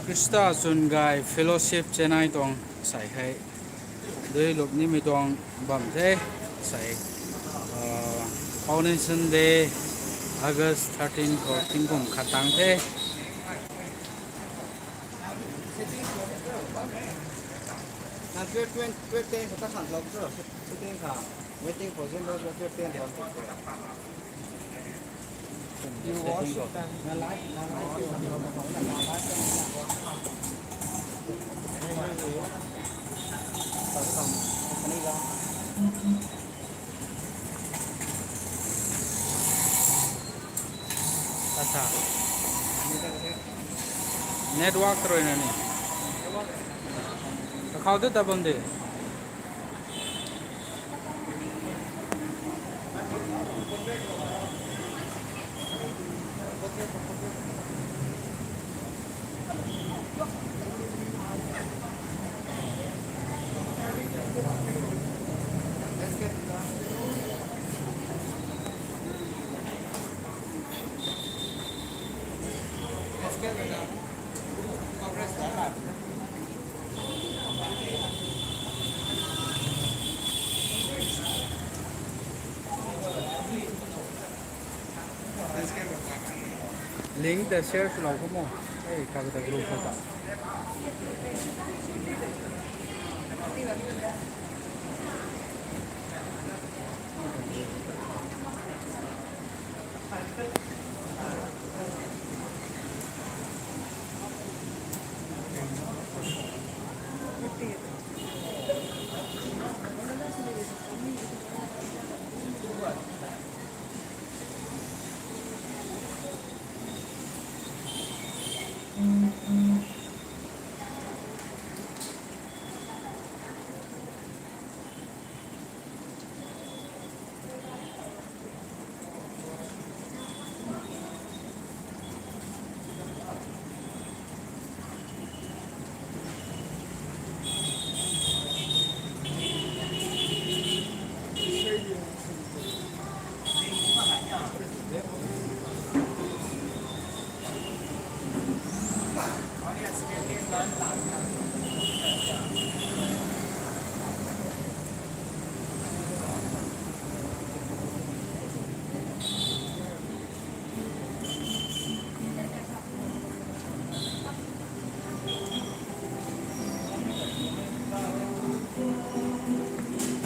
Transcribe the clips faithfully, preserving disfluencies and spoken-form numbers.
Khrista Chwn Gay Fellowship Chennai tuang sei hei dui lup nimei tuang bam the. Sei, uh, Foundation Day, August thirteen khou tingkum khat tang the. Nang twelve, twelve, twelve ten khou ta khang lou cho, sitting khang, waiting position lou cho, twelve ten khou. You wash it and na light, na light. Acha. Network rui na ni. Kakhou tu ta bam de. Link ta share swlou kho mo. Ei, kha ta group khou ta.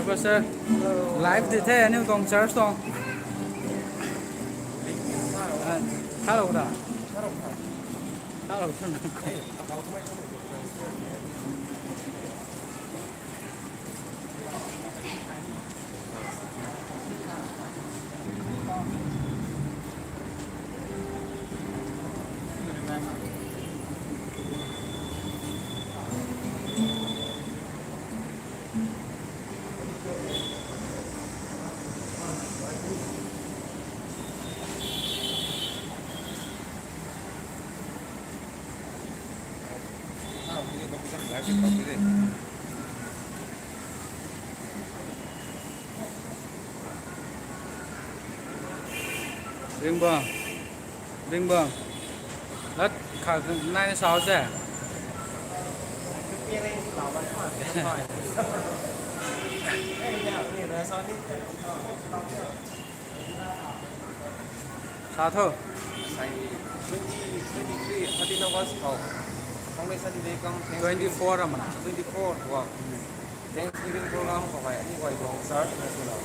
Hello sir, live di the aniu tuang church tuang. Ah, hello da. Hello. Ringbam, Ringbam. Lat kha nai ni sao se. Sa tho. Twenty, twenty-three, thirteen August khou. Foundation Day kam Thanksgiving. Twenty-four amna. Twenty-four khou. Thanksgiving program khou hei, ani guay tuang church na swna.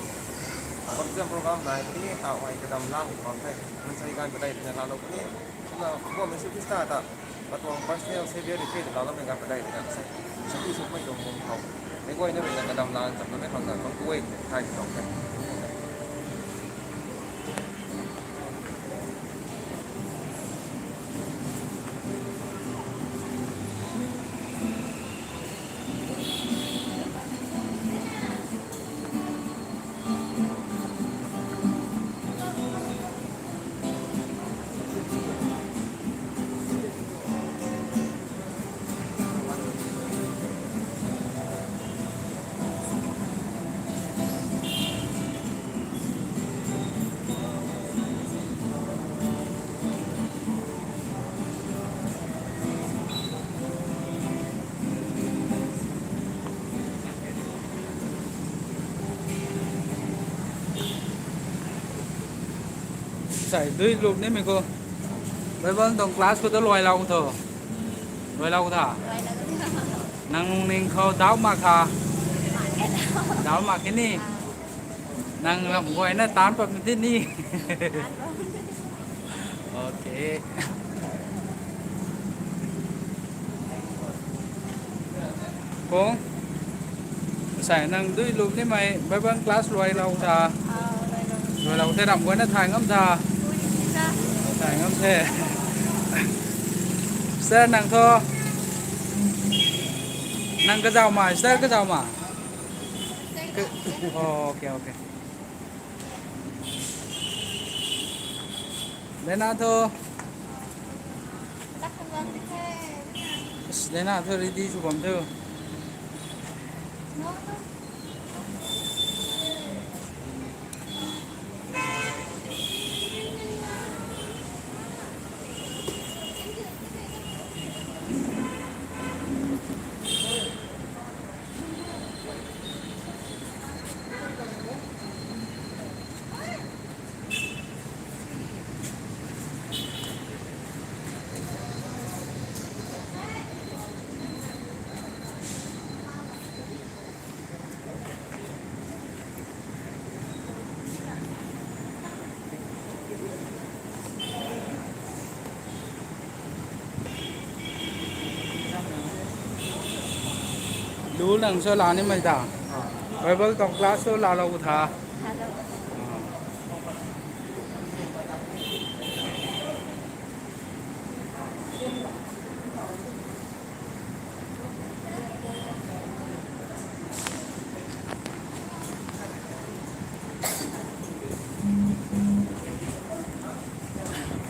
Baptism program nai puni, tau hei kadam lang bam the. Mansei ganv padei rina laalou puni. Na, Pu Jisu Khrista ta, katuang personal Savior di the, laalou mei ganv padei rina sa. Saki suk mei tuang bung khou. Mei guay na rui na kadam lang cham na mei khang na, bam kuay, thai tuang the. Sai dui lup nimei khou Bible tuang class khou ta luailou tho. Luailou tha. Nang lungning khou doubt mak kha. Doubt mak khe ni. Nang ram guayna taanc pat ni. Okay. Kung, sai nang dui lup nimei Bible class luailou tha. Luailou the, ram guayna thay ngam tha. Thay ngam the. Sir, nang tho. Nang kazauh ma, sir kazauh ma. Okay, okay. Lena tho. Lena tho, ready sw bam tho. Lu nang sa la nimei ta. Bible tuang class tu laalou tha.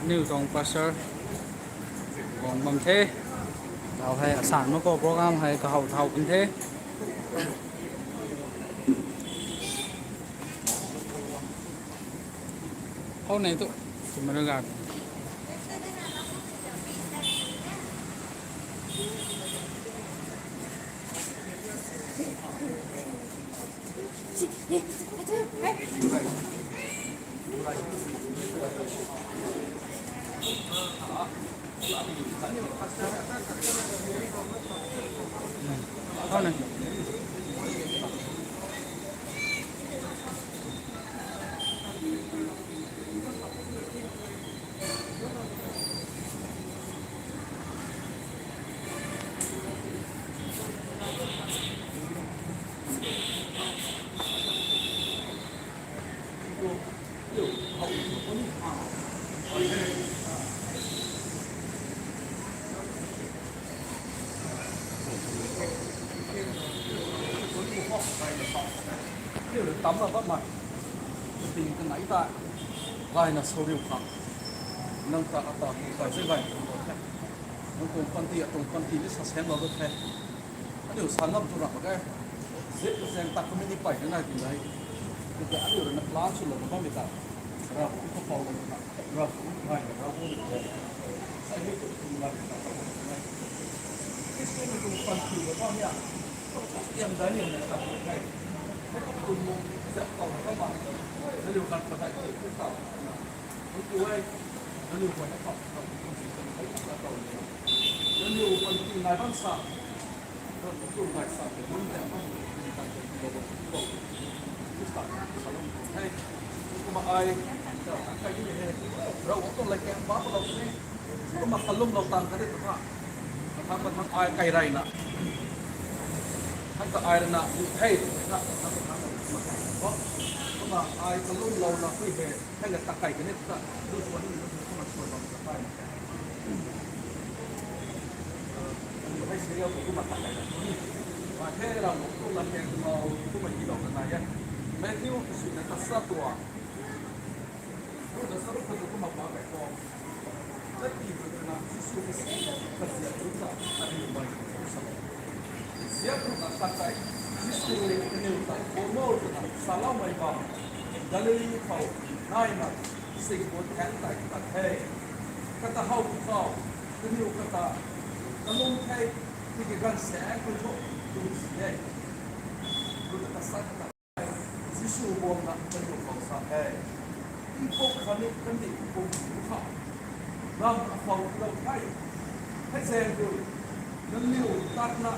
Aniu tuang pastor guang bam the. Tau hei asan mak khou program hei kahaw thau pun the. Hou nei tu, tumara ga. Tam la bam ma, ting kanei ta, gayna soriu khang, nang ta ata ta zai gay, nang tuang panty atuang panty ni sa sen lou the. Aniu sa ngam tu ram mak ge. Zip zaeng ta community pay na nai ti nai. Tiki aniu rui na plan swlou na bammei ta. Ravguangc khou pau lou na. Ravguangc ngai na Ravguangc rui na. Sai hei tu kum ngai na ta nai. Christian tuang panty lou bam ya. Tiam dai liam na ta nai. Hei tu kum mu zip tau na bam ma. Naliu kan patai tu tu tau. Nang tu e, nangniw guayna khou, nangniw panty kan hei ta tau ni. Nangniw panty nai bam sa, nangniw tu nai sa, nangniw nai bam, nangniw kan hei ta tau ni. Khrista, salom tu hei. Kumna ai, ta kai ni hei, Ravguangc tuang latkaeng pa palou ni. Kumna kalumlou tang khat di ta. Kathang kathang ai kai rey na. Thang ta ai rui na, hei, na, kathang kathang, kumna ai kalumlou na pui hei. Hei la ta kai kani ta, lu suan ni lu suan na suan bam ta kai. Hei serial khou kumna ta kai na ni. Ba the Ravguangc tuang latkaeng mau kumna tilou na nai e. Matthew kasui na ta sa tua. Lu na sa lu khou kumna pa kai khou. Latpi khou na Jisu kasui kaziap lu ta ariu bai khou sa. Ziap lu na ta kai. Jisu rui kaniw ta khou mo twna saloumei bam. Galili khou naina singput thang tei tat the. Kata how khou, kaniw kata kalum the, tiki ganv saeng khou thu tum si e. Lu ta sa kata Jisu guangna kaniw khou sa the. Tingpuk khatni kandih pum khou ram akhou lou the. Hei zaeng tu nangniw tatna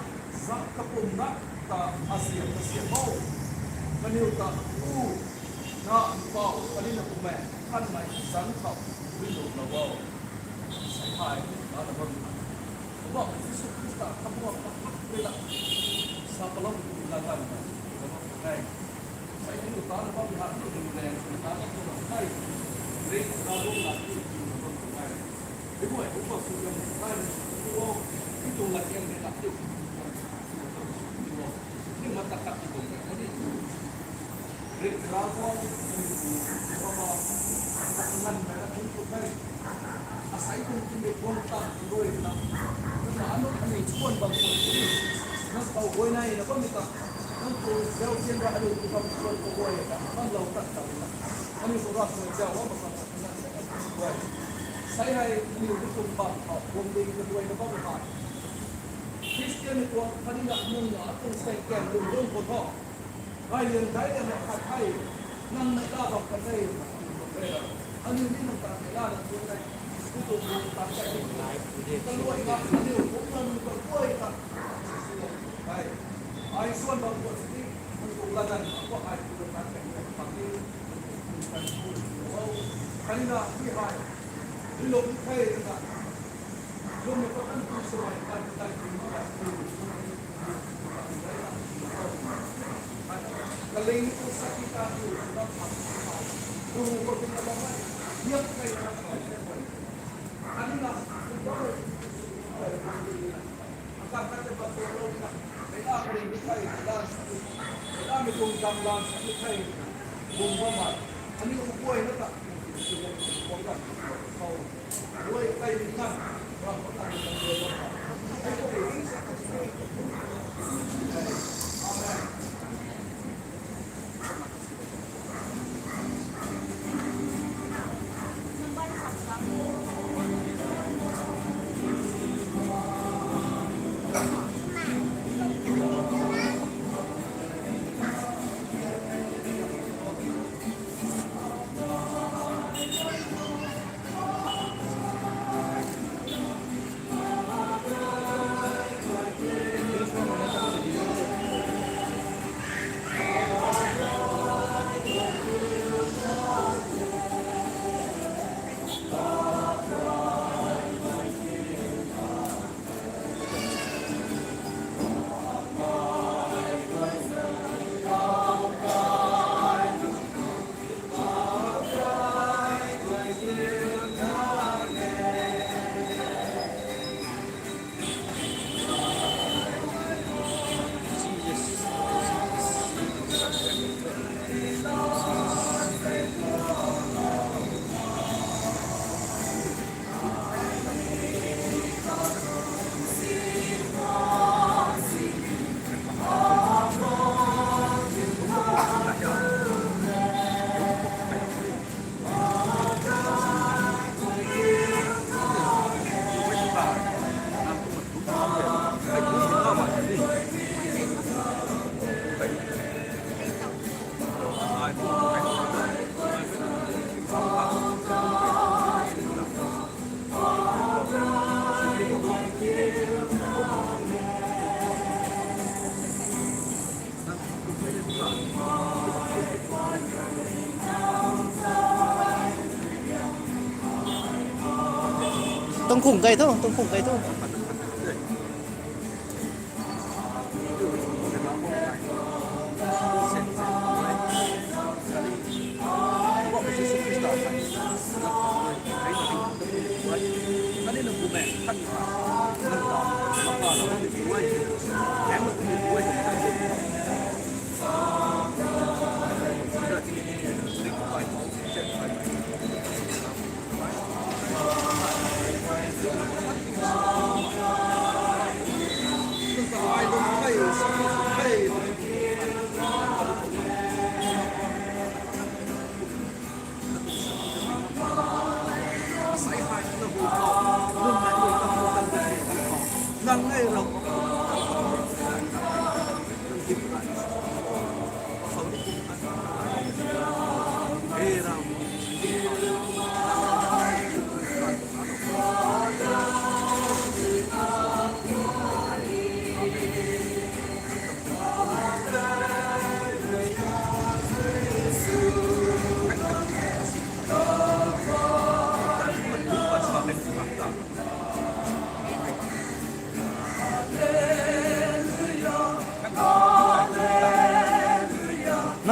zat kapumna ta aziap kasiam o. Kaniw ta u na mpau khatni na bumaeng khanmei zanc khou rinlou lou o. Sei hei lana bam na, Poubauhmei Jisu Khrista kabuan kathak rui la sa palou tu la ganv na la bam na e. Sei aniu ta na bam hei aniu rui na ta na tu na kai. Rik na bam na tu tu na bam na kai. Hei guay hei bam su yam kai na su tu o. Hei tu la kiang rui na tu tu na tu o. Ni mata khat tu bam na kani. Rik Ravguangc, Ravguangc, nganvmei na thun tu the. Asei tuang tingmik guang tan rui na, nang na anu aniu chuan bam khou, nang khou guay nai na bammei ta, nang tu zauzian ra aniu tu bam chuan khou guay ta bam lou tat ta na, aniu tu rap na zau bam khou nganvmei na thun tu the. Sei hei aniu tu tuang bam khou guang ding kaduai na bam khou, Khristian ni tuang khatni na nung na atuang seng kan lung lung khou tho. Gay liang gay liang na khat hei, nang na la bam kan e, aniu ni nang ta na la na tuang e, tu tu tu ta kai ni, kaluai na aniu kum na nung kaluai ta, ai, ai suan bam khou sini, nang tu la dan khou ai tu ta kai ni, pa ni, nang tu ta kai ni, khatni na ni hei, rilou ni the na, Tangkhung kai tho, tangkhung kai tho.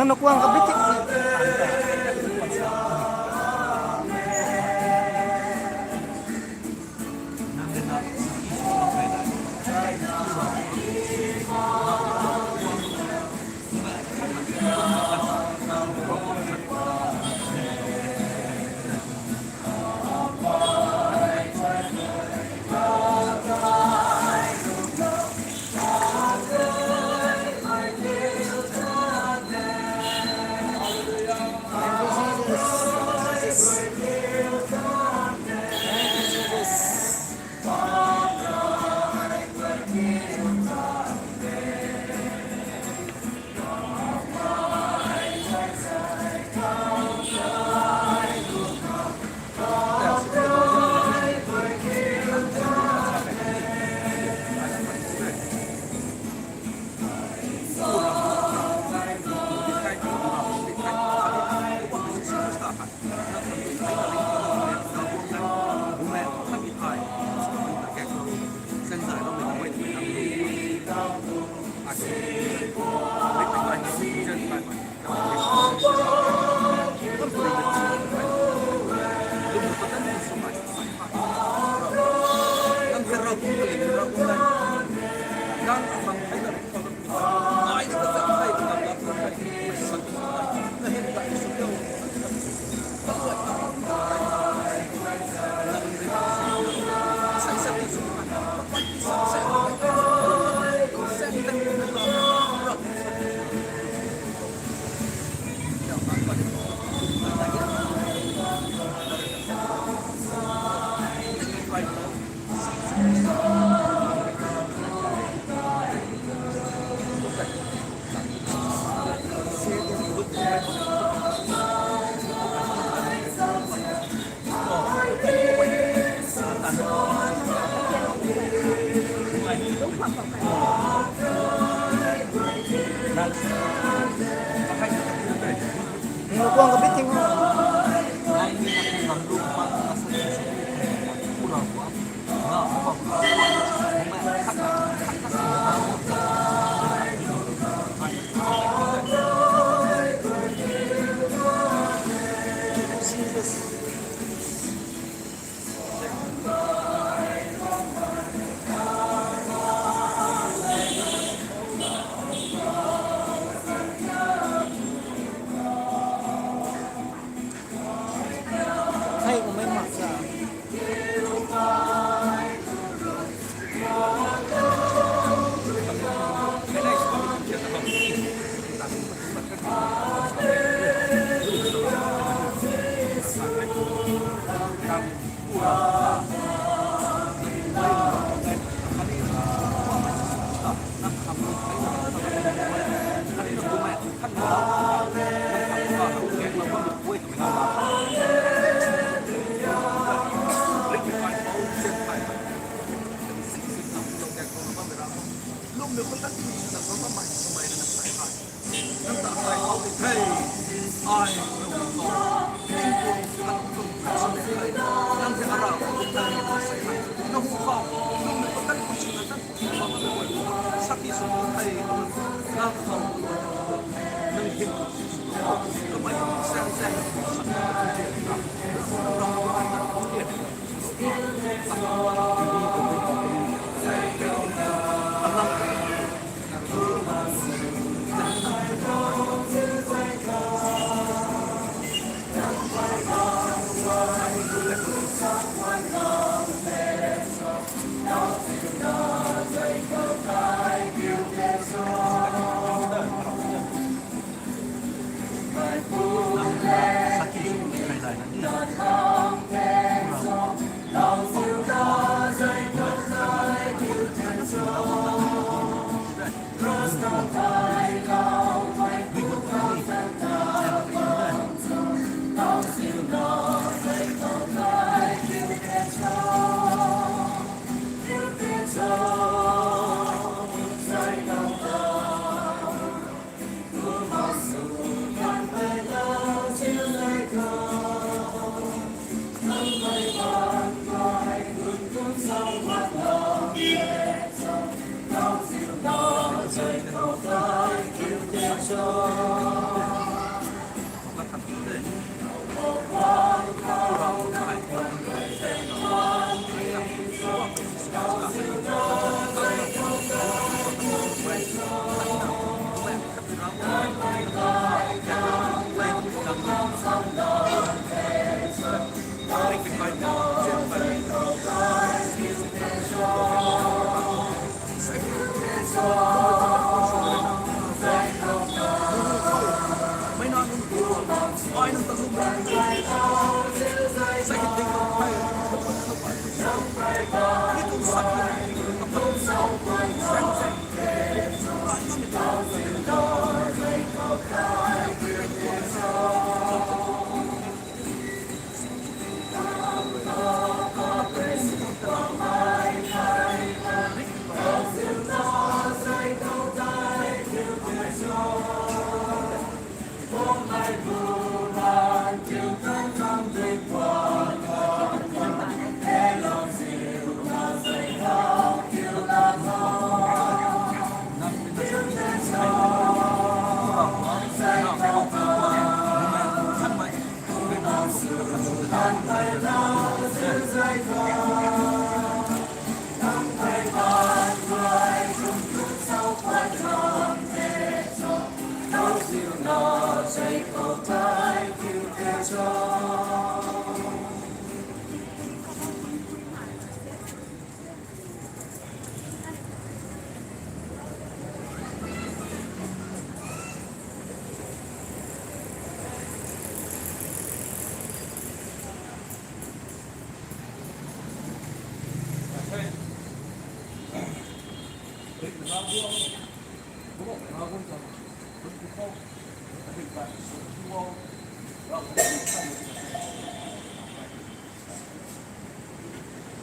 Nakuang ka bitik. Thank you, Jesus. Thank you, Jesus. Nakuang ka biting. Hei, kumei mak sa.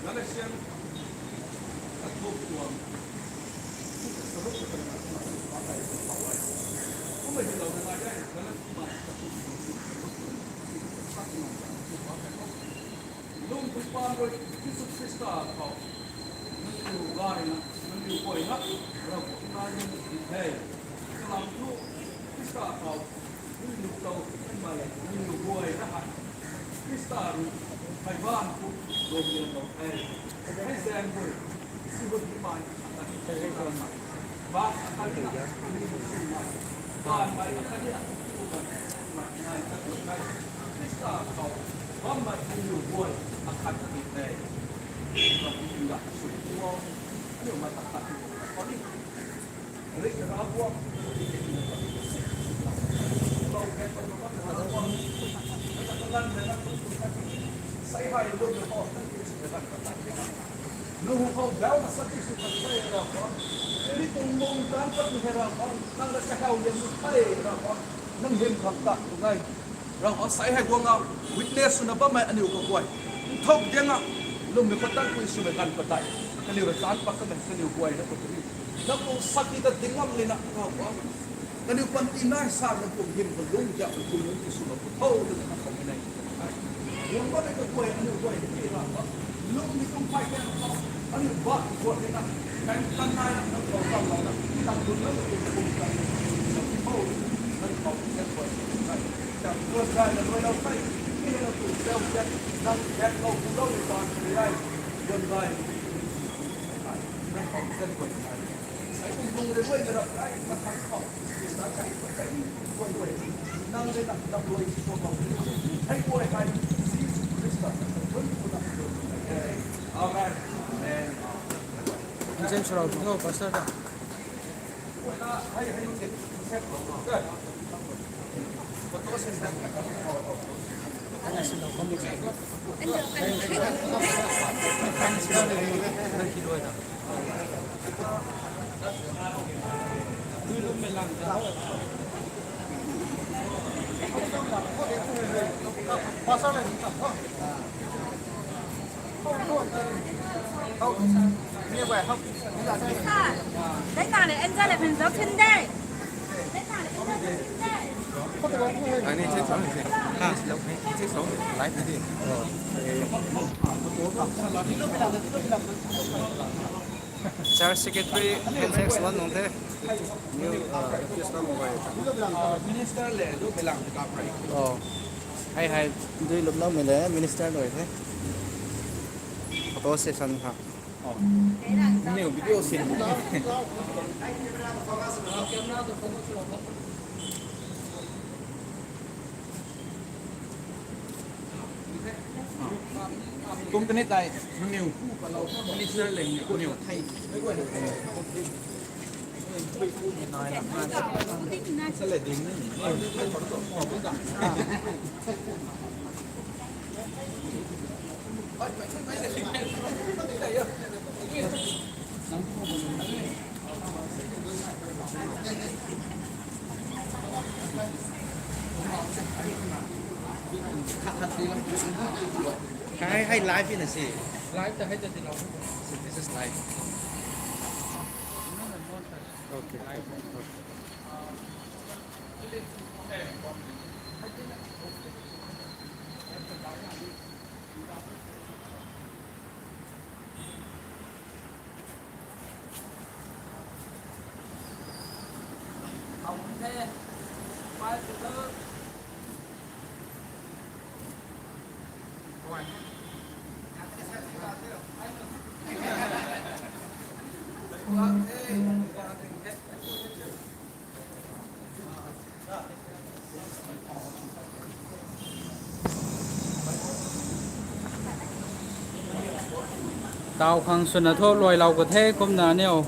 Galatian, athuk tuang, saruk tuang, kumna hilou na nai e, Galatian, athuk tuang, saruk tuang, lung tu pan rui Jisu Khrista khou nangniw gayna, nangniw guayna, Ravguangc nai nang di the. Kalam thu Khrista khou nangniw tow kanmei, nangniw guayna hei Khrista rui phey baanv khou lwmlianlou the. Hei zaeng rui, si rui di pan, atat di pan, baanv atat di na, nangniw sw mei, baanv mei atat di na, nai tat di the. Khrista khou bammei nangniw guay akhat di the. Ravguangc nang sw tuang, aniu mei akhat di, aniu Nang hei lwm na khou, nang ti sw na kan pat tei. Nang hu khou dau na sa ti sw kan tei Ravguangc. Ni tuang mung tan pat ni hei Ravguangc. Nang na kahau lian ni tei Ravguangc. Nang hym khang ta tu nai. Ravguangc sai hei guang a witness sw na bammei aniu kaguay. Nthuk diang a lwmmei khou tan pui sw na kan pat tei. Kaniw rui tan pat kamei kaniw guay na khou tu ni. Nang tuang sakhi ta ding ngam lina Ravguangc. Kaniw panty nai sa na tuang hym khou lung diak na tuang lung ti sw na khou thou lina na khou ni nai. Guang bammei kaguay aniu guay ni Ravguangc. Lung ni kum phay kan khou aniu ba guang ni na. Kan kan nai na nang khou kan lou na. Tang lung na tuang kum kan. Nang khou, nang khou kan guay ni nai. Tang guang gay na guay lou kai. Ni na tuang zau kan. Nang kan lou kum lou ni pan ni nai. Guang gay. Nang khou kan guay ni nai. Sai kum lung ni guay na rap kai. Nang khang khou. Amen. Amen. James Rao, no, Pastor ta. Dai na le, Angel le, phen zau thin de. Dai na le, Angel zau thin de. Ani check song ni. Ha, check song. Live ni. Church secretary, handshake swan nung the. New, uh, Christian boy. Minister le, lu bilang kap rai. Oh. Hai hai, dui luploumei le, minister lui the. Photo session ha. Oh. New video sin. Kum tani tei, nangniw hu palou, minister leng ni, nangniw thei. Hai, hai live na si. Live ta hai ta ti lo. This is live. Okay. Okay. Taw khang swna thu luailou ka the kumna aniu,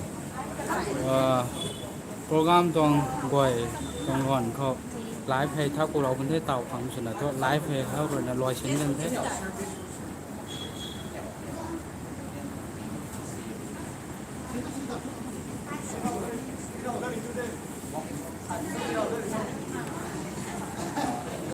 ah, program tuang guay tuang ganv khou live hei thak kulou kan the, taw khang swna thu live hei hau ruina luai sin kan the.